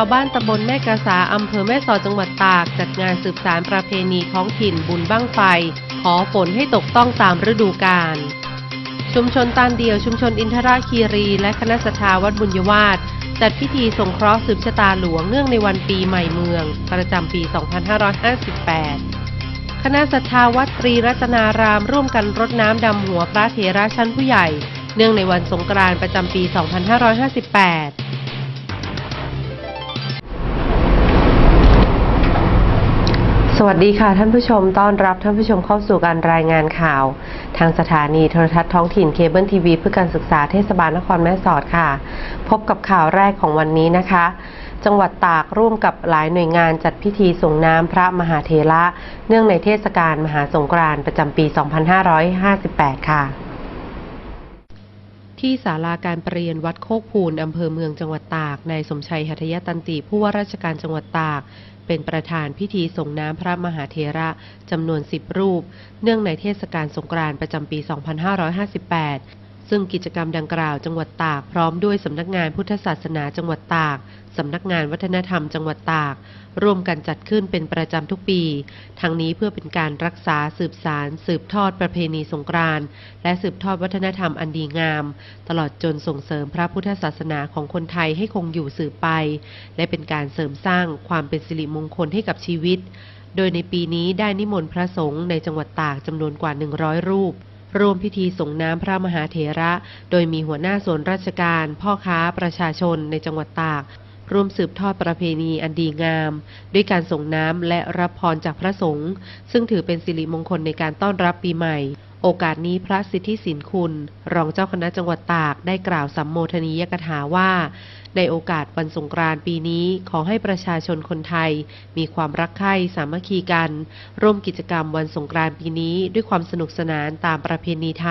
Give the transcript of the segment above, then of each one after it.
ຊາວບ້ານຕຳບົນແມ່ກາສາ ອຳເພີແມ່ສອດ ຈັງຫວັດຕາກ ຈັດງານສືບສານປະເພນີທ້ອງຖິ່ນບຸນບັ້ງໄຟ ຂໍຝົນໃຫ້ຕົກຕ້ອງຕາມລະດູການ. ຊຸມຊົນຕານດ່ຽວ, ຊຸມຊົນອິນທະລະຄີຣີ ແລະ ຄະນະສັດທາວັດບຸນຍະວາດ ຈັດພິທີສົງເຄາະສືບຊະຕາຫຼວງ ເນື່ອງໃນວັນປີໃໝ່ເມືອງ ປະຈຳປີສອງພັນຫ້າຮ້ອຍຫ້າສິບແປດ. ຄະນະສັດທາວັດຕຣີລັດຕະນາຣາມ ຮ່ວມກັນລົດນ້ຳດຳຫົວພະເຖລະຊັ້ນຜູ້ໃຫຍ່ ເນື່ອງໃນວັນສົງການປະຈຳປີສອງພັນຫ້າຮ້ອຍຫ້າສິບແປດ. ສະຫວັດດີຄ່ະທ່ານຜູ້ຊົມ, ຕ້ອນຮັບທ່ານຜູ້ຊົມເຂົ້າສູ່ການລາຍງານຂ່າວ ທາງສະຖານີໂທລະທັດທ້ອງຖິ່ນເຄເບິນທີວີເພື່ອການສຶກສາເທດສະບານນະຄອນແມ່ສອດຄ່ະ. ພົບກັບຂ່າວແລກຂອງວັນນີ້ນະຄະ. ຈັງຫວັດຕາກຮ່ວມກັບຫຼາຍໜ່ວຍງານຈັດພິທີສົ່ງນ້ຳພະມະຫາເຖລະ ເນື່ອງໃນເທດສະການມະຫາສົງການປະຈຳປີສອງພັນຫ້າຮ້ອຍຫ້າສິບແປດຄ່ະ. ທີ່ສາລາການປະຮຽນວັດໂຄກພູນ ອຳເພີເມືອງ ຈັງຫວັດຕາກ, ນາຍສົມໄຊ ຫັດທະຍະຕັນຕິ ຜູ້ວ່າລາຊະການຈັງຫວັດຕາກ ເປັນປະທານພິທີສົ່ງນ້ຳພະມະຫາເຖລະຈຳນວນສິບຮູບ ເນື່ອງໃນເທດສະການສົງການປະຈຳປີສອງພັນຫ້າຮ້ອຍຫ້າສິບແປດ ຊຶ່ງກິດຈະກຳດັ່ງກ່າວ ຈັງຫວັດຕາກ ພ້ອມດ້ວຍສຳນັກງານພຸດທະສາສະໜາຈັງຫວັດຕາກ, ສຳນັກງານວັດທະນະທຳຈັງຫວັດຕາກ ຮ່ວມກັນຈັດຂຶ້ນເປັນປະຈຳທຸກປີ. ທັງນີ້ເພື່ອເປັນການຮັກສາ, ສືບສານ, ສືບທອດປະເພນີສົງການ ແລະ ສືບທອດວັດທະນະທຳອັນດີງາມ, ຕະຫຼອດຈົນສົ່ງເສີມພະພຸດທະສາສະໜາຂອງຄົນໄທໃຫ້ຄົງຢູ່ສືບໄປ ແລະ ເປັນການເສີມສ້າງຄວາມເປັນສິລິມົງຄົນໃຫ້ກັບຊີວິດ. ໂດຍໃນປີນີ້ໄດ້ນິມົນພະສົງໃນຈັງຫວັດຕາກຈຳນວນກວ່າໜຶ່ງຮ້ອຍຮູບ ຮ່ວມພິທີສົ່ງນ້ຳພະມະຫາເຖລະ ໂດຍມີຫົວໜ້າສ່ວນລາຊະການ, ພໍ່ຄ້າ, ປະຊາຊົນໃນຈັງຫວັດຕາກ ຮ່ວມສືບທອດປະເພນີອັນດີງາມ ດ້ວຍການສົ່ງນ້ຳ ແລະ ຮັບພອນຈາກພະສົງ, ຊຶ່ງຖືເປັນສິລິມົງຄົນໃນການຕ້ອນຮັບປີໃໝ່. ໂອກາດນີ້ ພະສິດທິສິນຄຸນ ຮອງເຈົ້າຄະນະຈັງຫວັດຕາກ ໄດ້ກ່າວສຳໂມທະນີຍະກະຖາວ່າ, ໃນໂອກາດວັນສົງການປີນີ້ ຂໍໃຫ້ປະຊາຊົນຄົນໄທ ມີຄວາມຮັກໃຄ່ ສາມັກຄີກັນ, ຮ່ວມກິດຈະກຳວັນສົງການປີນີ້ດ້ວຍຄວາມສະໜຸກສະໜານຕາມປະເພນີໄທ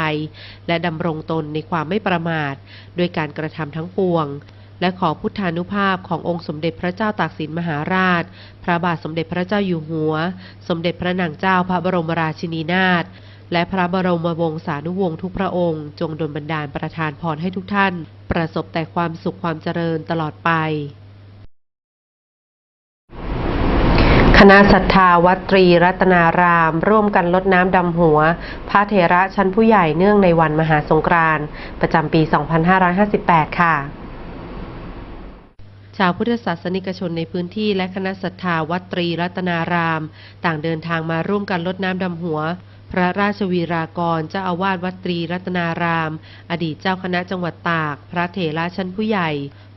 ແລະ ດຳລົງຕົນໃນຄວາມໄມ່ປະໝາດ ດ້ວຍການກະທຳທັງປວງ ແລະ ຂໍພຸດທານຸພາບຂອງອົງສົມເດັດພະເຈົ້າຕາກສິນມະຫາລາດ, ພະບາດສົມເດັດພະເຈົ້າຢູ່ຫົວ, ສົມເດັດພະນາງເຈົ້າພະບໍລົມລາຊິນີນາດ ແລະ ພະບໍລົມວົງສານຸວົງທຸກພະອົງ ຈົ່ງດົນບັນດານປະທານພອນໃຫ້ທຸກທ່ານປະສົບແຕ່ຄວາມສຸກຄວາມຈະເລີນຕະຫຼອດໄປ. ຄະນະສັດທາວັດຕຣີລັດຕະນາຣາມ ຮ່ວມກັນລົດນ້ຳດຳຫົວພະເຖລະຊັ້ນຜູ້ໃຫຍ່ ເນື່ອງໃນວັນມະຫາສົງການ ປະຈຳປີສອງພັນຫ້າຮ້ອຍຫ້າສິບແປດຄ່ະ. ຊາວພຸດທະສາສະນິກະຊົນໃນພື້ນທີ່ ແລະ ຄະນະສັດທາວັດຕຣີລັດຕະນາຣາມ ຕ່າງເດີນທາງມາຮ່ວມກັນລົດນ້ຳດຳຫົວ ພະລາຊະວີລາກອນ ເຈົ້າອາວາດວັດຕຣີລັດຕະນາຣາມ, ອະດີດເຈົ້າຄະນະຈັງຫວັດຕາກ, ພະເຖລະຊັ້ນຜູ້ໃຫຍ່,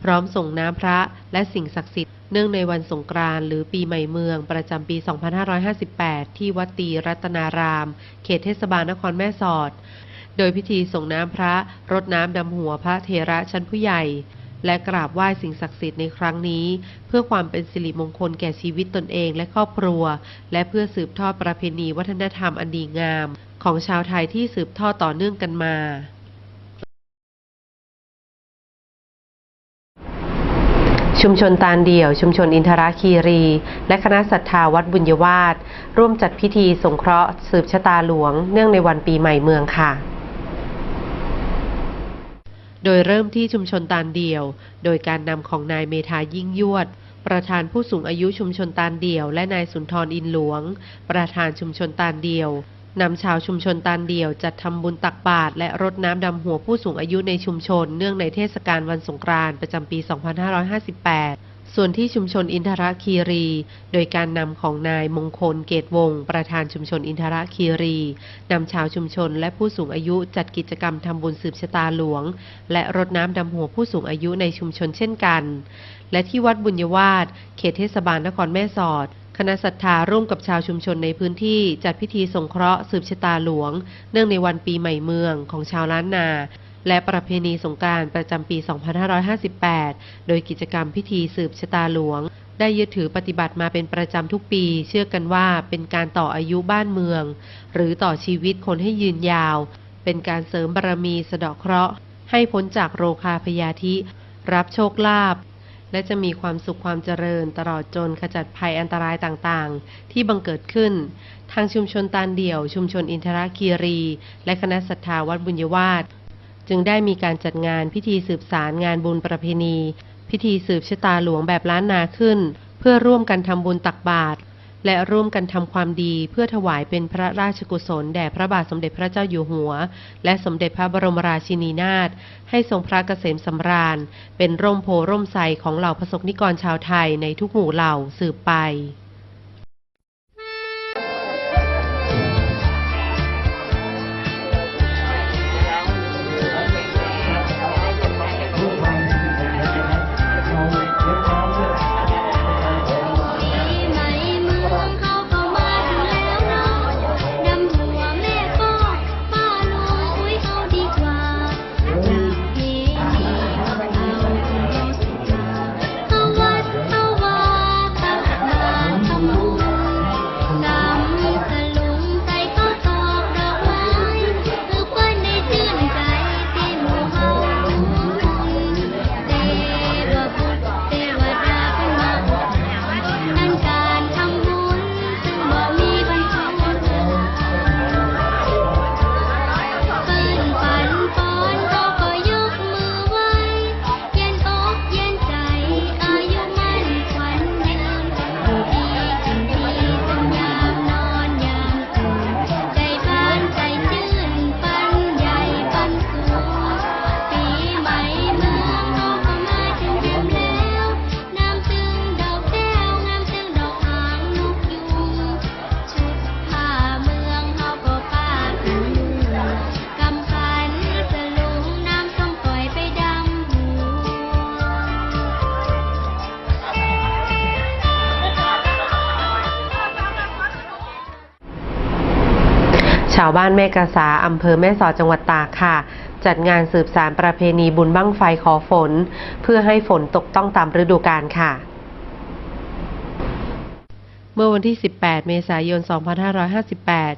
ພ້ອມສົ່ງນ້ຳພະ ແລະ ສິ່ງສັກສິດ ເນື່ອງໃນວັນສົງການ ຫຼື ປີໃໝ່ເມືອງ ປະຈຳປີສອງພັນຫ້າຮ້ອຍຫ້າສິບແປດ ທີ່ວັດຕຣີລັດຕະນາຣາມ, ເຂດເທດສະບານນະຄອນແມ່ສອດ. ໂດຍພິທີສົ່ງນ້ຳພະ, ລົດນ້ຳດຳຫົວພະເຖລະຊັ້ນຜູ້ໃຫຍ່ ແລະ ກາບໄຫວ້ສິ່ງສັກສິດໃນຄັ້ງນີ້ ເພື່ອຄວາມເປັນສິລິມົງຄົນແກ່ຊີວິດຕົນເອງ ແລະ ຄອບຄົວ ແລະ ເພື່ອສືບທອດປະເພນີວັດທະນະທຳອັນດີງາມຂອງຊາວໄທທີ່ສືບທອດຕໍ່ເນື່ອງກັນມາ. ຊຸມຊົນຕານດ່ຽວ, ຊຸມຊົນອິນທະລະຄີຣີ ແລະ ຄະນະສັດທາວັດບຸນຍະວາດ ຮ່ວມຈັດພິທີສົງເຄາະສືບຊະຕາຫຼວງ ເນື່ອງໃນວັນປີໃໝ່ເມືອງຄ່ະ. ໂດຍເລີ່ມທີ່ຊຸມຊົນຕານດ່ຽວ ໂດຍການນຳຂອງນາຍເມທາ ຍິ່ງຍວດ ປະທານຜູ້ສູງອາຍຸຊຸມຊົນຕານດ່ຽວ ແລະ ນາຍສຸນທອນ ອິນຫຼວງ ປະທານຊຸມຊົນຕານດ່ຽວ ນຳຊາວຊຸມຊົນຕານດ່ຽວຈັດທຳບຸນຕັກບາດ ແລະ ລົດນ້ຳດຳຫົວຜູ້ສູງອາຍຸໃນຊຸມຊົນ ເນື່ອງໃນເທດສະການວັນສົງການປະຈຳປີສອງພັນຫ້າຮ້ອຍຫ້າສິບແປດ. ສ່ວນທີ່ຊຸມຊົນອິນທະລະຄີຣີ ໂດຍການນຳຂອງນາຍມົງຄົນ ເກດວົງ ປະທານຊຸມຊົນອິນທະລະຄີຣີ ນຳຊາວຊຸມຊົນ ແລະ ຜູ້ສູງອາຍຸຈັດກິດຈະກຳທຳບຸນສືບຊະຕາຫຼວງ ແລະ ລົດນ້ຳດຳຫົວຜູ້ສູງອາຍຸໃນຊຸມຊົນເຊັ່ນກັນ. ແລະ ທີ່ວັດບຸນຍະວາດ ເຂດເທດສະບານນະຄອນແມ່ສອດ, ຄະນະສັດທາຮ່ວມກັບຊາວຊຸມຊົນໃນພື້ນທີ່ ຈັດພິທີສົງເຄາະສືບຊະຕາຫຼວງ ເນື່ອງໃນວັນປີໃໝ່ເມືອງຂອງຊາວລ້ານນາ ແລະ ປະເພນີສົງການປະຈຳປີສອງພັນຫ້າຮ້ອຍຫ້າສິບແປດ ໂດຍກິດຈະກຳພິທີສືບຊະຕາຫຼວງ ໄດ້ຍຶດຖືປະຕິບັດມາເປັນປະຈຳທຸກປີ, ເຊື່ອກັນວ່າເປັນການຕໍ່ອາຍຸບ້ານເມືອງ ຫຼື ຕໍ່ຊີວິດຄົນໃຫ້ຍືນຍາວ, ເປັນການເສີມບາລະມີ, ສະເດາະເຄາະ, ໃຫ້ພົ້ນຈາກໂລຄາພະຍາທິ, ຮັບໂຊກລາບ ແລະ ຈະມີຄວາມສຸກຄວາມຈະເລີນ ຕະຫຼອດຈົນຂະຈັດໄພອັນຕະລາຍຕ່າງໆ ທີ່ບັງເກີດຂຶ້ນ. ທາງຊຸມຊົນຕານດ່ຽວ, ຊຸມຊົນອິນທະລະຄີຣີ ແລະ ຄະນະສັດທາວັດບຸນຍະວາດ ຈຶ່ງໄດ້ມີການຈັດງານພິທີສືບສານງານບຸນປະເພນີ ພິທີສືບຊະຕາຫຼວງແບບລ້ານນາຂຶ້ນ ເພື່ອຮ່ວມກັນທຳບຸນຕັກບາດ ແລະ ຮ່ວມກັນທຳຄວາມດີ ເພື່ອຖວາຍເປັນພະລາຊະກຸສົນແດ່ພະບາດສົມເດັດພະເຈົ້າຢູ່ຫົວ ແລະ ສົມເດັດພະບໍລົມລາຊິນີນາດ ໃຫ້ຊົງພະກະເສມສຳລານ ເປັນຮົ່ມໂພຮົ່ມໄຊຂອງເຫຼົ່າປະສົບນິກອນຊາວໄທໃນທຸກໝູ່ເຫຼົ່າສືບໄປ. ຊາວບ້ານແມ່ກາສາ ອຳເພີແມ່ສອດ ຈັງຫວັດຕາກ ຄ່ະ ຈັດງານສືບສານປະເພນີບຸນບັ້ງໄຟຂໍຝົນ ເພື່ອໃຫ້ຝົນຕົກຕ້ອງຕາມລະດູການ ຄ່ະ. ເມື່ອວັນທີສິບແປດ ເມສາຍົນ ສອງພັນຫ້າຮ້ອຍຫ້າສິບແປດ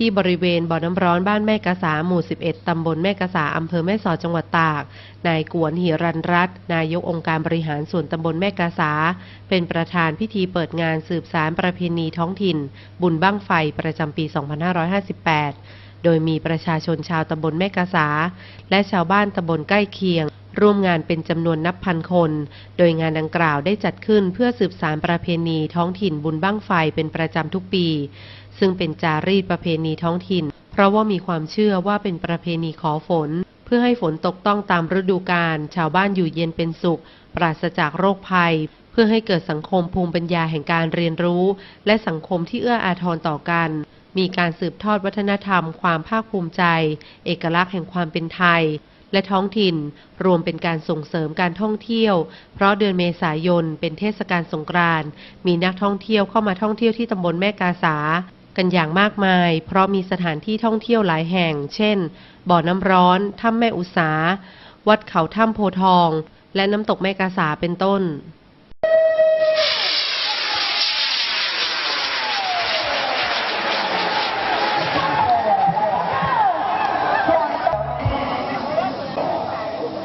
ທີ່ບໍລິເວນບໍ່ນ້ຳຮ້ອນ ບ້ານແມ່ກາສາ ໝູ່ສິບເອັດ ຕຳບົນແມ່ກາສາ ອຳເພີແມ່ສອດ ຈັງຫວັດຕາກ, ນາຍ ກວນ ຫິລັນລັດ ນາຍົກອົງການບໍລິຫານສ່ວນຕຳບົນແມ່ກາສາ ເປັນປະທານພິທີເປີດງານສືບສານປະເພນີທ້ອງຖິ່ນ ບຸນບັ້ງໄຟ ປະຈຳປີ ສອງພັນຫ້າຮ້ອຍຫ້າສິບແປດ ໂດຍມີປະຊາຊົນຊາວຕຳບົນແມ່ກາສາ ແລະ ຊາວບ້ານຕຳບົນໃກ້ຄຽງ ຮ່ວມງານເປັນຈຳນວນນັບພັນຄົນ, ໂດຍງານດັ່ງກ່າວໄດ້ຈັດຂຶ້ນເພື່ອສືບສານປະເພນີທ້ອງຖິ່ນບຸນບັ້ງໄຟເປັນປະຈຳທຸກປີ, ຊຶ່ງເປັນຈາຣີດປະເພນີທ້ອງຖິ່ນ ເພາະວ່າມີຄວາມເຊື່ອວ່າເປັນປະເພນີຂໍຝົນ, ເພື່ອໃຫ້ຝົນຕົກຕ້ອງຕາມລະດູການ, ຊາວບ້ານຢູ່ເຢັນເປັນສຸກ, ປາສະຈາກໂລກໄພ, ເພື່ອໃຫ້ເກີດສັງຄົມພູມປັນຍາແຫ່ງການຮຽນຮູ້ ແລະ ສັງຄົມທີ່ເອື້ອອາທອນຕໍ່ກັນ, ມີການສືບທອດວັດທະນະທຳ, ຄວາມພາກພູມໃຈ, ເອກະລັກແຫ່ງຄວາມເປັນໄທ ແລະ ທ້ອງຖິ່ນ, ລວມເປັນການສົ່ງເສີມການທ່ອງທ່ຽວ, ເພາະເດືອນເມສາຍົນເປັນເທດສະການສົງການ, ມີນັກທ່ອງທ່ຽວເຂົ້າມາທ່ອງທ່ຽວທີ່ຕຳບົນແມ່ກາສາກັນຢ່າງມາກມາຍ, ເພາະມີສະຖານທີ່ທ່ອງທ່ຽວຫຼາຍແຫ່ງ ເຊັ່ນ ບໍ່ນ້ຳຮ້ອນ, ຖ້ຳແມ່ອຸສາ, ວັດເຂົາຖ້ຳໂພທອງ ແລະ ນ້ຳຕົກແມ່ກາສາ ເປັນຕົ້ນ.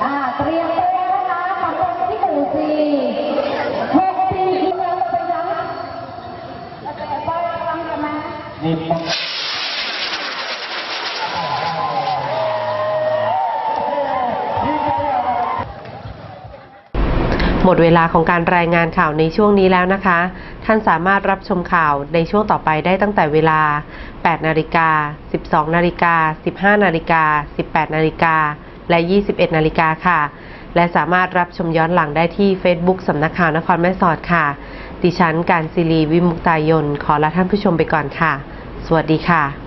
ອ່າ เตรียมตัวนะคะ ตำบลที่หมู่สี่ หกปีที่แล้วไปแล้ว หมดเวลาของการรายงานข่าวในช่วงนี้แล้วนะคะ ท่านสามารถรับชมข่าวในช่วงต่อไปได้ตั้งแต่เวลา แปดนาฬิกา สิบสองนาฬิกา สิบห้านาฬิกา สิบแปดนาฬิกา และ ยี่สิบเอ็ดนาฬิกาค่ะ และสามารถรับชมย้อนหลังได้ที่เฟซบุ๊กสำนักข่าวนครแม่สอดค่ะ ดิฉัน กาญศิลี วิมุกตายน ขอลาท่านผู้ชมไปก่อนค่ะ สวัสดีค่ะ